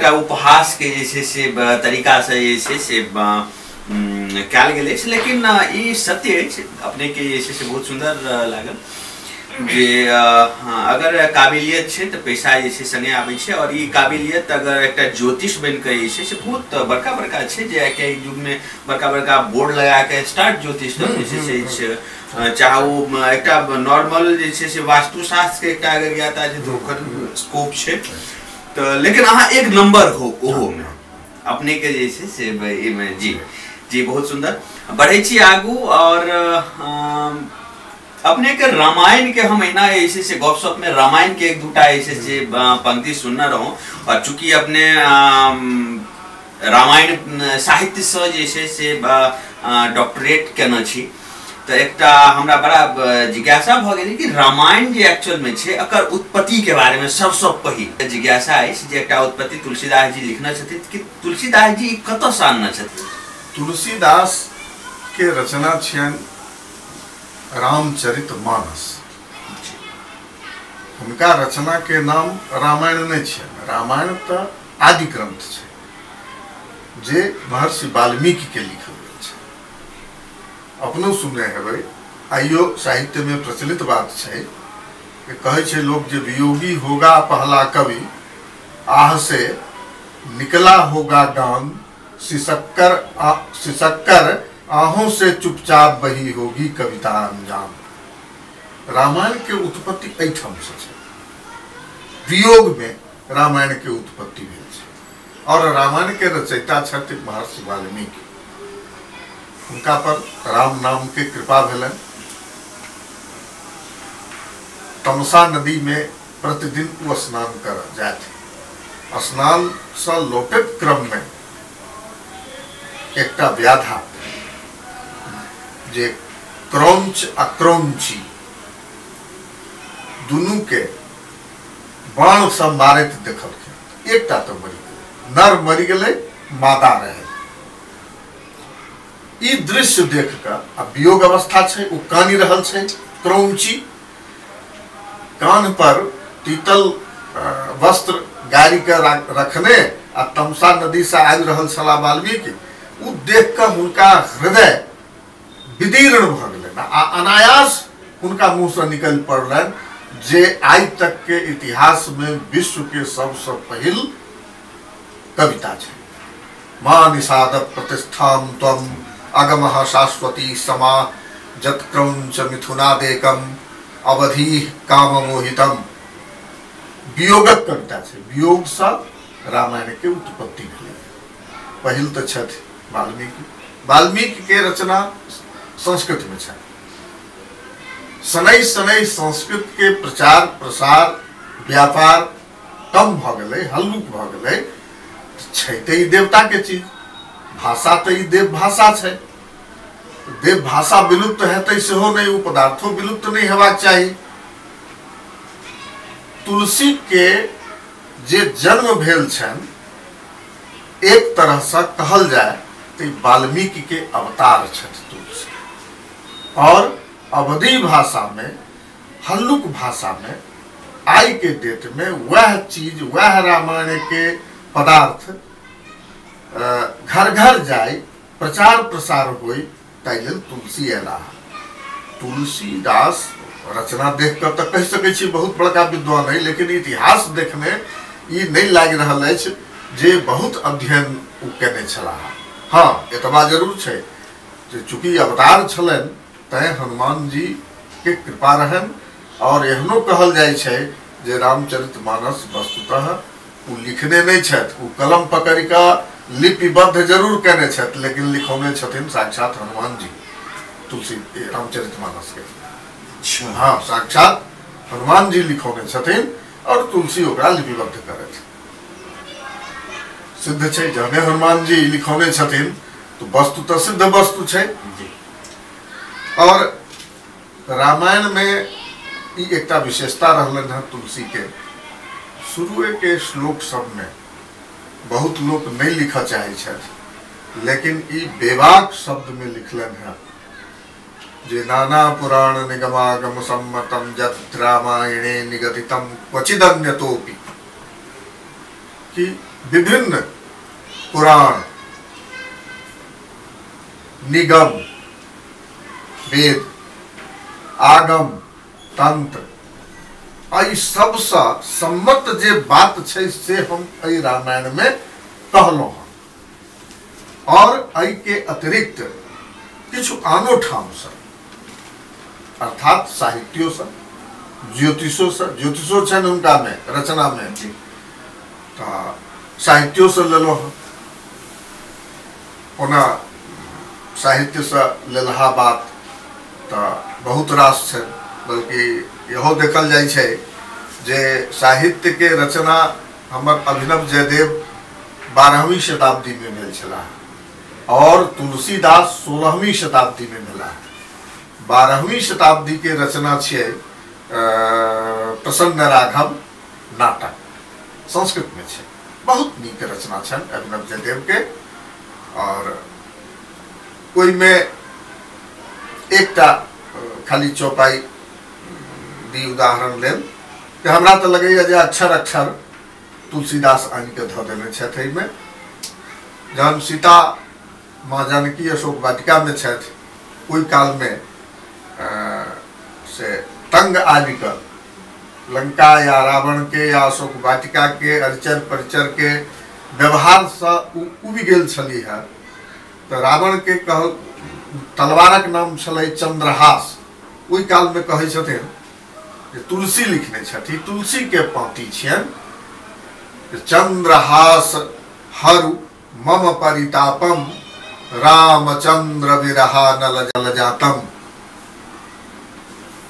एकटा उपहास के जे छै से तरीका से जे छै से कयल गेल अछि। लेकिन ई सत्य अछि, अपने के जे छै से बहुत सुन्दर लागल जे अगर काबिलियत छै तऽ पैसा जे छै संगे आबै छै। और ई काबिलियत अगर एकटा ज्योतिष बनि कऽ जे छै से बहुत बड़का बड़का छै जे आइके युगमे बड़का बड़का बोर्ड लगा के स्टार्ट ज्योतिष जे छै से चाहे ओ एकटा नॉर्मल जे छै से वास्तुशास्त्र के एकटा अगर ज्ञाता छै तऽ ओकर स्कोप छै। तऽ लेकिन अहाँ एक नंबर हो ओहोमे अपने के जे छै से एहिमे। जी जी, बहुत सुन्दर। बढ़ै छी आगू और अपने के रामायण के हम एना जे छै से गपशप में रामायण के एक दूटा जे छै से पंक्ति सुनने रहूँ। और चूंकि अपने रामायण साहित्य से जे छै से डॉक्टरेट केने छी तऽ एकटा हमरा बड़ा जिज्ञासा भऽ गेल कि रामायण जे एक्चुअल में छै एकर उत्पत्ति के बारे में सबसँ पहिल जिज्ञासा अछि जे एकटा उत्पत्ति तुलसीदास जी लिखने छथिन कि तुलसीदास जी कतऽसँ आनने छथिन? तुलसीदास के रचना छियनि रामचरित मानस। हुनका रचना के नाम रामायण नहीं छियनि, रामायण तऽ आदि ग्रंथ छै जे महर्षि वाल्मीकि के लिखल गेल छै। अपनो सुनने हेबै, आइयो साहित्य में प्रचलित बात छै कि कहै छै लोग जे वियोगी होगा पहला कवि, आह से निकला होगा गान, सिसक्कर सिसक्कर आहों से चुपचाप बही होगी कविता अनजान। रामायण के उत्पत्ति एहिठाम से छै, वियोग में रामायण के उत्पत्ति भेल छै। और रामायण के रचयिता छथि महर्षि वाल्मीकि। हुनका पर राम नाम के कृपा भेलनि। तमसा नदी में प्रतिदिन ओ स्नान कर जाथि। स्नान से लौटैत क्रम में एकटा व्याधा जे क्रौंच आ क्रौंची दुनू के बाण से मारैत देखलखिन। एकटा तऽ मरि गेलै, नर मरि गेलै, मादा रहै। ई दृश्य देख कऽ आ वियोग अवस्था छै, ओ कानि रहल छै क्रौंची, कान्ह पर तीतल वस्त्र गाड़ि के रखने आ तमसा नदी से आबि रहल छलाह वाल्मीकि। ओ देख कऽ हुनका हृदय विदीर्ण भऽ गेलनि आ अनायास हुनका मुँह से निकलि पड़लनि जे आइ तक के इतिहास में विश्व के सबसे पहिल कविता छै। मां निषाद प्रतिष्ठां त्वं अगमः शाश्वती समा जत्क्रौंच मिथुनादेकम अवधि काममोहितम। वियोगक कविता छै, वियोग से रामायण के उत्पत्ति भेलै। पहिल तऽ छथि वाल्मीकि। वाल्मीकि के रचना संस्कृत में छै। शनै शनै संस्कृत के प्रचार प्रसार व्यापार कम भऽ गेलै, हल्लुक भऽ गेलै। छै तऽ ई देवता के चीज, भाषा तऽ ई देव भाषा छै। देव भाषा विलुप्त हेतै सेहो नहि, ओ पदार्थो विलुप्त नहि हेबाक चाही। तुलसी के जे जन्म भेल छनि एक तरह से कहल जाय तऽ वाल्मीकि के अवतार छथि तुलसी। और अवधि भाषा में, हल्लुक भाषा में आई के डेट में वह चीज, वह रामायण के पदार्थ घर घर जाय, प्रचार प्रसार होय, ताहि लेल तुलसी अयलाह। तुलसीदास रचना देख कऽ तऽ कहि सकै छी बहुत बड़का विद्वान है, लेकिन इतिहास देखने ई नहि लागि रहल अछि जे बहुत अध्ययन ओ केने छलाह। हाँ, एतबा जरूर छै जे चूँकि अवतार छलनि तैं हनुमान जी के कृपा रहनि। और एहनो कहल जाइ छै जे रामचरित मानस वस्तुतः ओ लिखने नहि छथि, ओ कलम पकड़ि कऽ लिपिबद्ध जरूर केने छथि, लेकिन लिखौने छथिन साक्षात हनुमान जी तुलसी रामचरित मानस के। हाँ, साक्षात हनुमान जी लिखौने छथिन और तुलसी ओकरा लिपिबद्ध करथि। सिद्ध छै, जहने हनुमान जी लिखौने छथिन तो वस्तु तऽ सिद्ध वस्तु छै। और रामायण में ई एकटा विशेषता रहलनि हँ तुलसी के, शुरुए के श्लोक सब में बहुत लोक नहीं लिखऽ चाहै छथि, लेकिन ई बेबाक शब्द में लिखलनि हँ जे नाना पुराण निगमागम सम्मतम जद रामायणे निगदितम क्वचिदन्यतोपि, कि विभिन्न पुराण, निगम, वेद, आगम, तंत्र, एहि सबसँ सम्मत जे बात छै से हम एहि रामायण में कहलहुँ हँ। और एहि के अतिरिक्त किछु आनो ठामसँ, अर्थात साहित्योसँ, ज्योतिषोसँ, ज्योतिषो छनि हुनकामे रचनामे, तऽ साहित्योसँ लेलहुँ हँ। ओना साहित्यसँ लेलहा बात तऽ बहुत रास छै, बल्कि इहो देखल जाइ छै जे साहित्यके रचना हमर अभिनव जयदेव 12वीं शताब्दीमे भेल छलाह और तुलसीदास 16वीं शताब्दीमे भेलाह। 12वीं शताब्दीके रचना छियै प्रसन्न राघव नाटक, संस्कृतमे छै, बहुत नीक रचना छनि अभिनव जयदेवके। और ओहिमे एकटा खाली चौपाई दी उदाहरण लेल कि हमरा तऽ लगैए जे अक्षर अक्षर तुलसीदास आनिके धऽ देने छथि एहिमे। जहन सीता माँ जानकी अशोक वाटिकामे छथि ओहि कालमे से तंग आबिकऽ लंका या रावण के या अशोक वाटिका के अरिचर परिचर के व्यवहारसँ उबि गेल छलीह है, तऽ रावण के कह तलवारक नाम छलै चंद्रहास। ओहि कालमे कहै छथिन जे तुलसी लिखने छथि, तुलसी के पाँति छियनि, चंद्रहास हरु मम परितापम रामचंद्र विरहा नल जल जातम।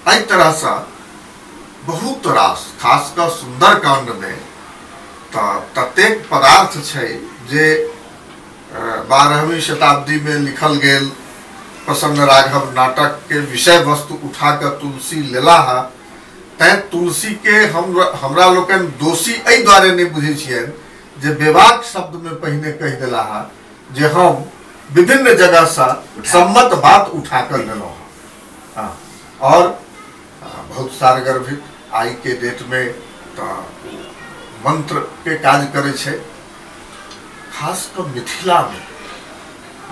एहि तरहसँ बहुत रास, खास कऽ सुंदरकांड में तऽ ततेक पदार्थ छै जे 12वीं शताब्दी में लिखल गेल प्रसन्न राघव नाटक के विषय वस्तु उठा कऽ तुलसी लेलाह। तैं तुलसी के हमरा लोकनि दोषी एहि दुआरे नहि बुझै छियनि जे बेबाक शब्द में पहिने कहि देलाह जे हम विभिन्न जगहसँ सम्मत बात उठा कऽ लेलहुँ हँ। और बहुत सारगर्भित आइ के डेट में तऽ मंत्र के काज करै छै। खास कऽ मिथिला में,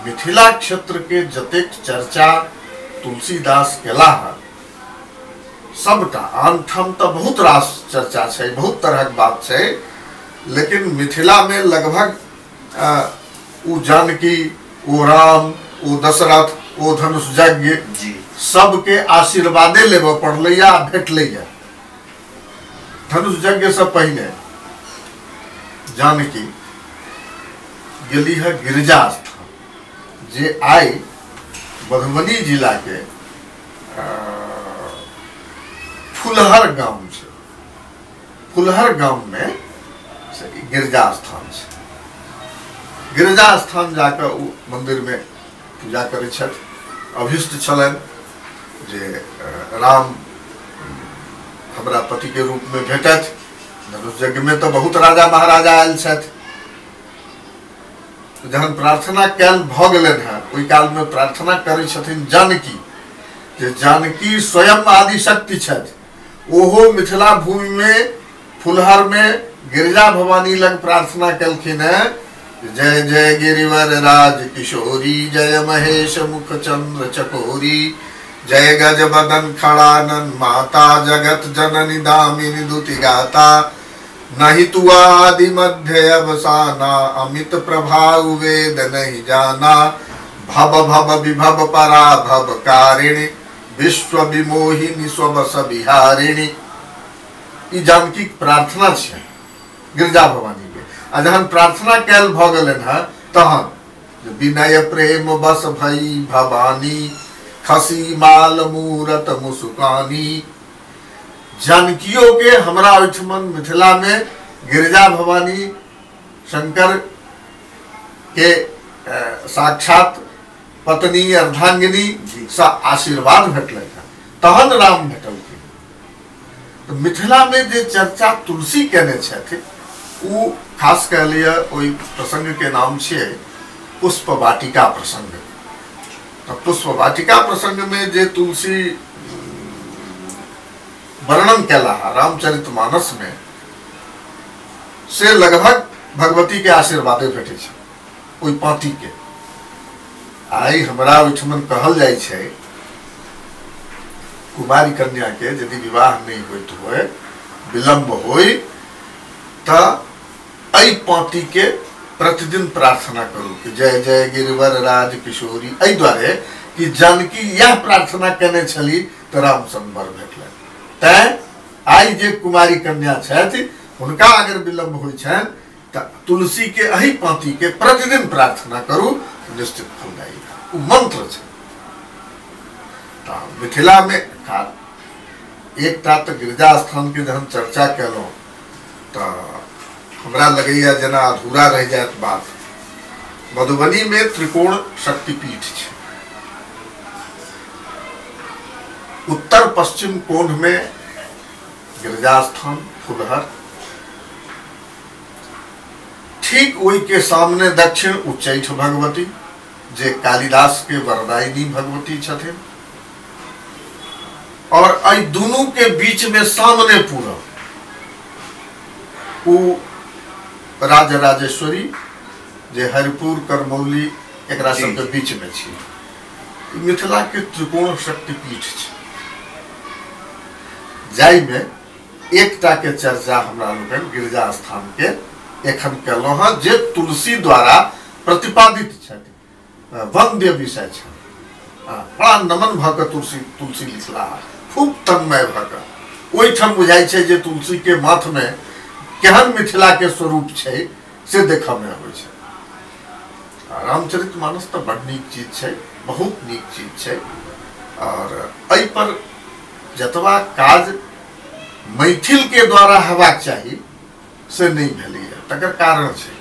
मिथिला क्षेत्र के जतेक चर्चा तुलसीदास केलाह सबटा, आन ठाम तऽ बहुत रास चर्चा छै, बहुत तरहक बात छै, लेकिन मिथिला में लगभग ओ जानकी, ओ राम, ओ दशरथ, ओ धनुष यज्ञ सबके आशीर्वादे लेबऽ पड़लैया, भेटलैया। धनुष यज्ञ से पहिने जानकी गेली है गिरिजा स्थान, जे आइ मधुबनी जिला के फुलहर गाम छै। फुलहर गाम में से गिरिजा स्थान छै। गिरिजा स्थान जाकऽ ओ मंदिर में पूजा करै छथि। अभीष्ट छलनि जे राम हमरा पति के रूप में भेटथि। धनुष यज्ञ में तऽ बहुत राजा महाराजा आयल छथि। जहन प्रार्थना कयल भऽ गेलनि हेँ ओहि कालमे प्रार्थना करै छथिन जानकी, जे जानकी स्वयं आदिशक्ति छथि, ओहो मिथिला भूमिमे फुलहरमे गिरिजा भवानी लग प्रार्थना केलखिन हेँ, जय जय गिरिवर राज किशोरी, जय महेश मुख चंद्र चकोरी, जय गज बदन खड़ानन माता, जगत जननी दामिनी दुति गाता, नहीं तु आदि मध्य अवसाना, अमित प्रभाव वेद नहीं जाना, भव भव विभव परा भव कारिणी, विश्व विमोहिनी स्वबस बिहारिणी। ई जानकी प्रार्थना छै गिरजा भवानी के। आ जहन प्रार्थना कैल भऽ गेलनि हँ तहन विनय प्रेम बस भई भवानी, खसी माल मूरत मुसुकानी। जानकियों के हमरा ओहिठमन मिथिला में गिरिजा भवानी शंकर के साक्षात पत्नी अर्धांगिनी सँ आशीर्वाद भेटलनि हँ, तहन राम भेटलखिन। तऽ मिथिला में जे चर्चा तुलसी केने छथि ओ खास कह लिअ ओहि प्रसंग के नाम छियै पुष्प वाटिका प्रसंग। तऽ पुष्प वाटिका प्रसंग में जे तुलसी वर्णन केला रामचरित मानस में, से लगभग भगवती के आशीर्वादे भेटै छै ओहि पाँति के। आइ हमरा ओहिठमन कहल जाइ छै कुमारी कन्या के यदि विवाह नहीं होइत होय, विलम्ब होय, तऽ एहि पाँति के प्रतिदिन प्रार्थना करू कि जय जय गिरिवर राज किशोरी। एहि दुआरे कि जानकी यह प्रार्थना केने छली तऽ राम सन वर भेटलनि। तैं आइ जे कुमारी कन्या छथि हुनका अगर विलम्ब होइ छनि तऽ तुलसी के एहि पाँति के प्रतिदिन प्रार्थना करू, निश्चित फलदायी। ओ मंत्र छै। तऽ मिथिला में एकटा तऽ गिरजा स्थान के जहन चर्चा केलहुँ तऽ हमरा लगैया जेना अधूरा रहि जायत बात। मधुबनी में त्रिकोण शक्तिपीठ छै। उत्तर पश्चिम कोण में गिरजा स्थान फुलहर, ठीक ओहि के सामने दक्षिण उच्चैठ भगवती जे कालिदास के वरदायिनी भगवती छथिन, और एहि दुनू के बीच में सामने पूरब उ राज राजेश्वरी जे हरिपुर करमौली एकरा सबके बीच में छी। मिथिला के त्रिकोण शक्तिपीठ छै जाहिमे एकटा के चर्चा हमरा लोकनि गिरजा स्थान के एखन केलहुँ हँ, जे तुलसी द्वारा प्रतिपादित छथि, वंद्य विषय छै। बड़ा नमन भऽ कऽ तुलसी लिखला, खूब तन्मय भऽ कऽ। ओहिठाम बुझाइ छै जे तुलसी के माथ में केहन मिथिला के स्वरूप छै से देखऽ में अबै छै। रामचरित मानस तऽ बड़ नीक चीज छै, बहुत नीक चीज छै। और एहि पर जतबा काज मैथिल के द्वारा हेबाक चाही से नहीं भेलैए। तकर कारण छै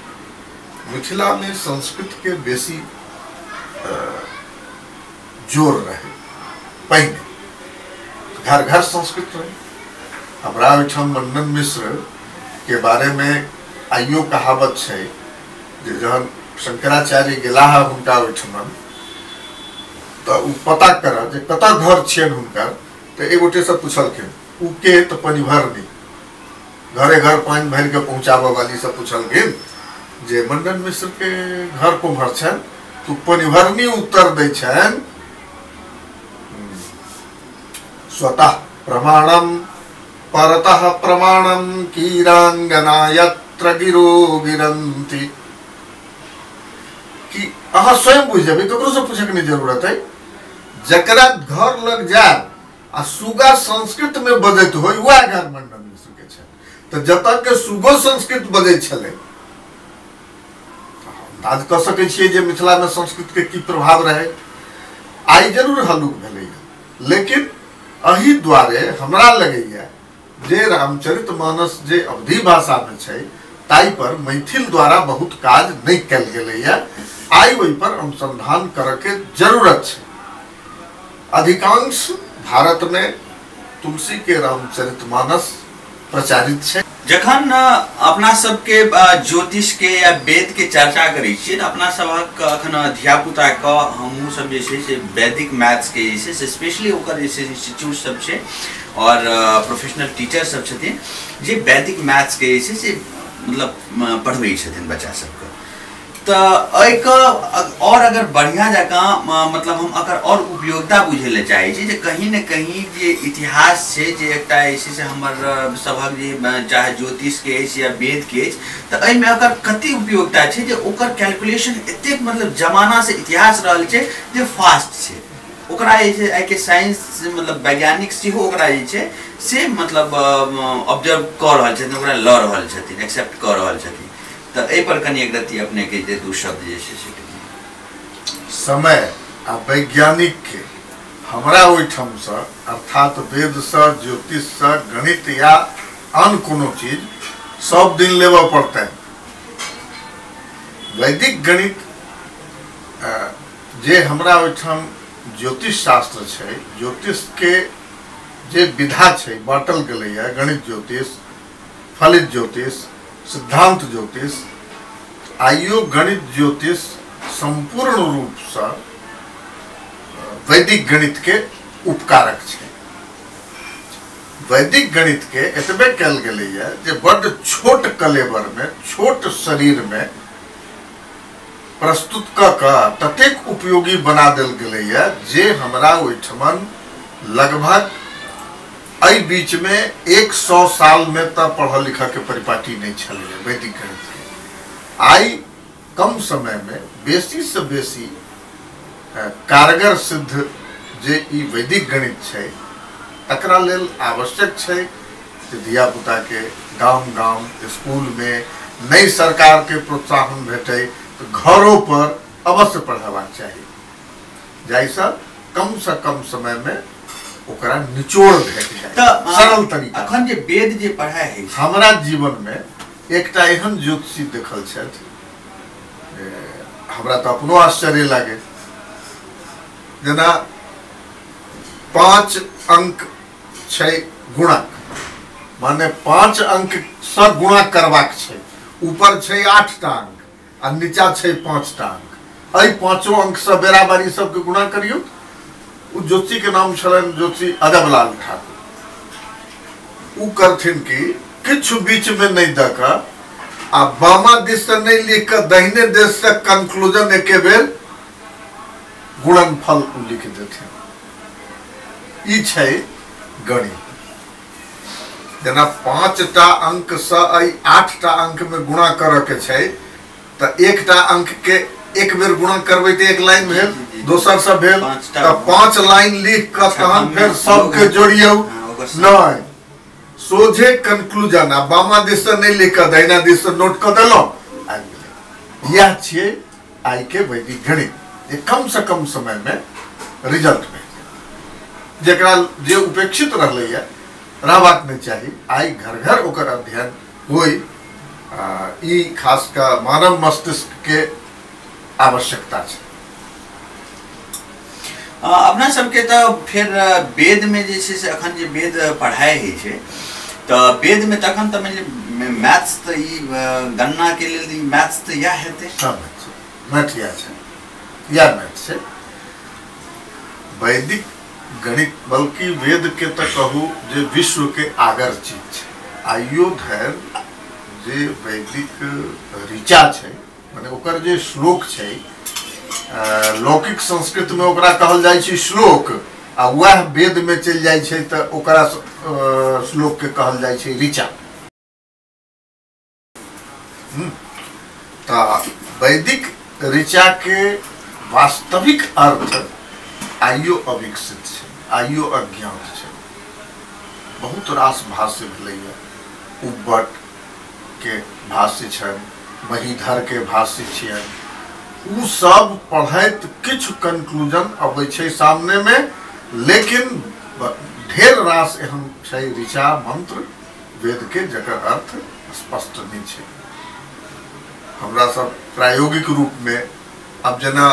मिथिला में संस्कृत के बेसी जोर रहे। पहिने घर घर संस्कृत रहे। हमरा ओहिठाम मंडन मिश्र के बारे में आइयो कहावत छै जे जहन शंकराचार्य गेलाह हुनका ओहिठमन तऽ ओ पता करऽ जे कतऽ घर छियनि हुनकर, तऽ एक गोटेसँ पुछलखिन उ के, तऽ पनिभरनी, घरे घर पानि भरि के पहुँचाबऽ वाली से पुछलखिन जे मंडन मिश्र के घर कोम्हर छनि, तऽ पनिभरनी उत्तर दै छनि स्वतः प्रमाणम परतः प्रमाणम कीरांगना यत्र गिरो गिरंती। कि अहाँ स्वयं बुझि जेबै, ककरो से पूछे के नहीं जरूरत है। जकरा घर लग जाए आ सुगा संस्कृत में बजैत हो वएह घर मंडन मिश्र के छै। तऽ जतऽ के सुगो संस्कृत बजै छलै, अंदाज कऽ सकै छियै जे मिथिला में संस्कृत के की प्रभाव रहे। आइ जरूर हल्लुक भेलैया, लेकिन एहि दुआरे हमरा लगैया जे रामचरित मानस जे अवधि भाषा में छै ताहि पर मैथिल द्वारा बहुत काज नहीं कयल गेलैया। आइ ओहि पर अनुसंधान करऽ के जरूरत छै। अधिकांश भारत में तुलसी के रामचरित मानस प्रचारित छै। जखन अपना सबके ज्योतिष के या वेद के चर्चा करै छियै तऽ अपना सबक अखन धियापुता के हमहूँ सब जे छै से वैदिक मैथ्स के जे छै से स्पेशली ओकर जे छै इंस्टीट्यूट सब छै और प्रोफेशनल टीचर सब छथिन जे वैदिक मैथ्स के जे छै से मतलब पढ़बै छथिन बच्चा सबके। तऽ एहिके और अगर बढ़िया जकाँ मतलब हम अगर और उपयोगिता बुझै लए चाहै छी जे कहीं ने कहीं जे इतिहास छै जे एकटा जे छै से हमर सभक जे चाहे ज्योतिष के अछि या वेद के अछि, तऽ एहिमे अगर कते उपयोगिता छै जे ओकर कैलकुलेशन एतेक मतलब जमाना से इतिहास रहल छै जे फास्ट छै। ओकरा जे छै आइके साइंस मतलब वैज्ञानिक सेहो ओकरा जे छै से मतलब ऑब्जर्व कऽ रहल छथिन, ओकरा लऽ रहल छथिन, एक्सेप्ट कऽ रहल छथिन। तऽ एहि पर कनि एक रत्ती अपने के जे दू शब्द जे छै से समय आ वैज्ञानिक के हमरा ओहिठामसँ अर्थात वेदसँ ज्योतिषसँ गणित या आन कोनो चीज सब दिन लेबऽ पड़तनि। वैदिक गणित जे हमरा ओहिठाम ज्योतिष शास्त्र छै, ज्योतिष के जे विधा छै बाँटल गेलैए, गणित ज्योतिष, फलित ज्योतिष, सिद्धांत ज्योतिष, आइयो गणित ज्योतिष संपूर्ण रूपसँ वैदिक गणित के उपकारक छै। वैदिक गणित के एतबे कयल गेलैया जे बड्ड छोट कलेवर में, छोट शरीर में प्रस्तुत क कऽ ततेक उपयोगी बना देल गेलैया जे हमरा ओहिठमन लगभग एहि बीच में 100 साल में तऽ पढ़ऽ लिखऽ के परिपाटी नहीं छलैया वैदिक गणित के। आइ कम समय में बेसी से बेसी कारगर सिद्ध जे ई वैदिक गणित छै तकरा लेल आवश्यक छै जे धियापुता के गाम गाम स्कूल में नहि सरकार के प्रोत्साहन भेटै तऽ घरों पर अवश्य पढ़ेबाक चाही, जाहिसँ कम से कम समय में ओकरा निचोड़ भेट जाय, सरल तरीका। अखन जे वेद जे पढ़ाइ है, हमरा जीवन में एकटा एहन ज्योतिषी देखल छथि, हमरा तऽ अपनो आश्चर्य लागे। जेना 5 अंक छै गुणक, माने 5 अंक सँ गुणा करबाक छै, ऊपर छै 8टा अंक आ नीचा छै 5टा अंक, एहि 5 अंक सँ बराबरी सबके गुणा करियौ। ओ ज्योतिषी के नाम छलनि ज्योतिषी अजबलाल ठाकुर। ओ करथिन कि किछु बीच में नहीं दऽ कऽ आ बामा दिस से नहीं लिख कऽ दहिने दिस से कंक्लूजन एके बेर गुणनफल लिख देथिन। ई छै गणित। जेना 5टा अंक से एहि 8टा अंक में गुणा करऽ के छै तऽ एकटा अंक के एक बेर गुणा करबै तऽ एक लाइन भेल, दोसर से भेल तऽ 5 लाइन लिख कऽ तहन फेर सबके जोड़ियौ। नहीं, सोझे कंक्लूजन आ बामा दिस से नहीं लिख कऽ दहिना दिस से नोट कऽ देलहुँ, आबि गेलै। इएह छियै आइ के वैदिक गणित, जे कम से कम समय में रिजल्ट भेट जाय। जकरा जे उपेक्षित रहलैया रहबाक नहीं चाही, आइ घर घर ओकर अध्ययन होय। ई खास कऽ मानव मस्तिष्क के आवश्यकता छै। अपना सबके तऽ फेर वेद में जे छै से अखन जे वेद पढ़ाइ होइ छै तऽ वेद में तखन तऽ मानि लिअ मैथ्स तऽ ई गणना के लेल ई मैथ्स तऽ इएह हेतै। मैथ इएह छै, इएह मैथ छै वैदिक गणित, बल्कि वेद के तऽ कहू जे विश्व के आगर चीज छै। आइयो धरि जे वैदिक ऋचा छै, माने ओकर जे श्लोक छै, लौकिक संस्कृत में ओकरा कहल जाइ छै श्लोक, आ वएह वेद में चलि जाइ छै तऽ ओकरा श्लोक के कहल जाइ छै ऋचा। तऽ वैदिक ऋचा के वास्तविक अर्थ आइयो अविकसित छै, आइयो अज्ञात छै। बहुत रास भाष्य भेलैया, उब्बट के भाष्य छनि, महीधर के भाष्य छियनि, उ सब पढ़ैत किछु कंक्लूजन अबै छै सामने में, लेकिन ढेर रास एहन छै ऋचा मंत्र वेद के जकर अर्थ स्पष्ट नहीं छै। हमरा सब प्रायोगिक रूप में अब जेना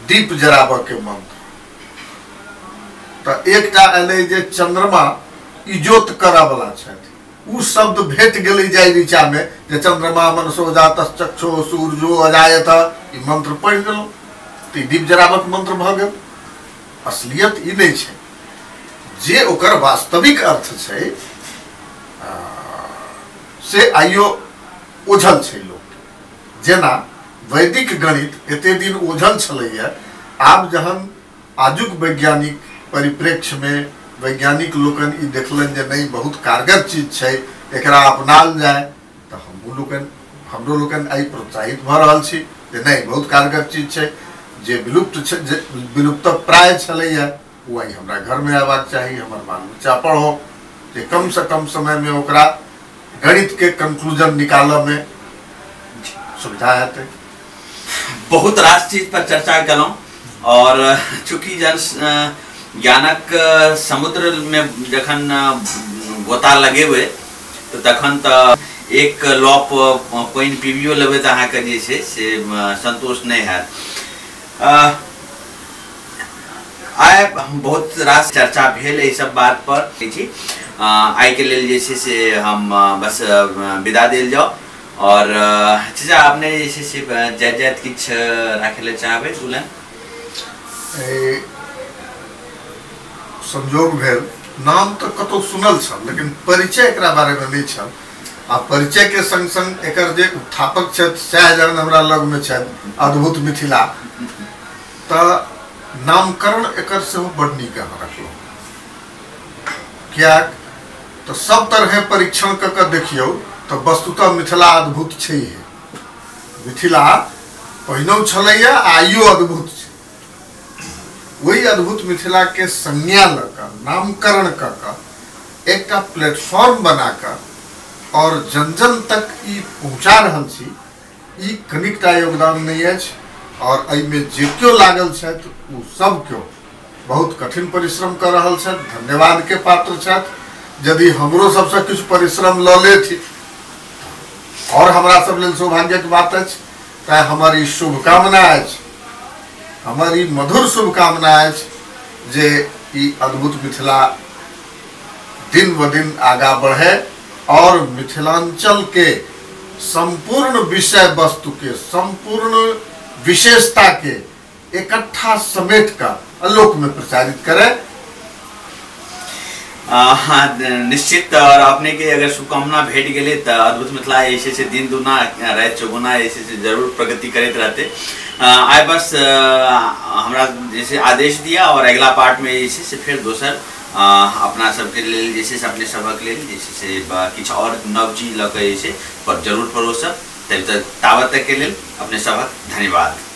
दीप जराबऽ के मंत्र, तऽ एकटा एलै जे चंद्रमा इजोत करऽ वाला छथि, उ शब्द भेट गेलै जाय ऋचा में जे चंद्रमा मनसो जातश्चक्षो सूर्यो अजायत, ई मंत्र पढ़ि गेलहुँ तऽ दीप जराबक मंत्र भऽ गेल। असलियत ई नहीं छै, जे ओकर वास्तविक अर्थ छै से आइयो ओझल छै लोक। जेना वैदिक गणित एते दिन ओझल छलैया, आब जहन आजुक वैज्ञानिक परिप्रेक्ष्य में वैज्ञानिक लोकनि ई देखलनि जे नहीं बहुत कारगर चीज छै, एकरा अपनाल जाय, तऽ हमरो लोकनि आइ प्रोत्साहित भऽ रहल छी जे नहीं बहुत कारगर चीज छै, जे विलुप्त छै, जे विलुप्त प्राय छलैया ओ आइ हमरा घरमे अयबाक चाही, हमर बाल बच्चा पढ़ो, जे कम से कम समय में ओकरा गणित के कंक्लूजन निकालऽ में सुविधा हेतै। बहुत रास चीज पर चर्चा केलहुँ, और चूँकि जन ज्ञानक समुद्र में जखन गोता लगेबै तऽ तखन तऽ एक लॉप पानि पीबियो लेबै तऽ अहाँके जे छै से संतोष नहि हैत। आइ बहुत रास चर्चा भेल एहि सब बात पर छी। आइ के लेल जे छै से हम बस विदा देल जाउ। और चचा अपने जे छै से जाइत जाइत किछु राखै लए चाहबै दुल्हन? संयोग भेल। नाम तऽ कतहु सुनल छल लेकिन परिचय एकरा बारेमे नहि छल। आ परिचय के संग संग एकर जे उत्थापक छथि सएह जहन हमरा लगमे छथि अद्भुत मिथिला, तऽ नामकरण एकर सेहो बड नीक अहाँ रखलहुँ। किएक तऽ सब तरहे परीक्षण कऽ कऽ देखियौ तऽ वस्तुतः मिथिला अद्भुत छै। मिथिला पहिनहु छलैया, आइयो अद्भुत छै। ओहि अद्भुत मिथिला के संज्ञा लऽ कऽ नामकरण कऽ कऽ एकटा प्लेटफॉर्म बना कऽ और जन जन तक ई पहुँचा रहल छी, ई कनिकटा योगदान नहि अछि। और एहिमे जे केओ लागल छथि ओ सब केओ बहुत कठिन परिश्रम कऽ रहल छथि, धन्यवाद के पात्र छथि। यदि हमरो सबसँ किछु परिश्रम लऽ लेथि और हमरा सब लेल सौभाग्यक बात अछि। तैँ हमर ई शुभकामना अछि, हमर ई मधुर शुभकामना अछि जे ई अद्भुत मिथिला दिन ब दिन आगा बढ़े और मिथिलांचल के संपूर्ण विषय वस्तु के संपूर्ण विशेषता के इकट्ठा समेट कर लोक में प्रचारित करे। हाँ निश्चित। और अपने के अगर शुभकामना भेट गेलै तऽ अद्भुत मिथिला जे छै से दिन दुना राति चौगुना जे छै से जरूर प्रगति करैत रहतै। आइ बस हमरा जे छै आदेश दिया और अगिला पार्ट में जे छै से फेर दोसर अपना सबके लेल जे छै से अपने सबक लेल जे छै से किछु और नव चीज लऽ कऽ जे छै पर जरूर परोसब। तब तक ताबत तक के लेल अपने सबक धन्यवाद।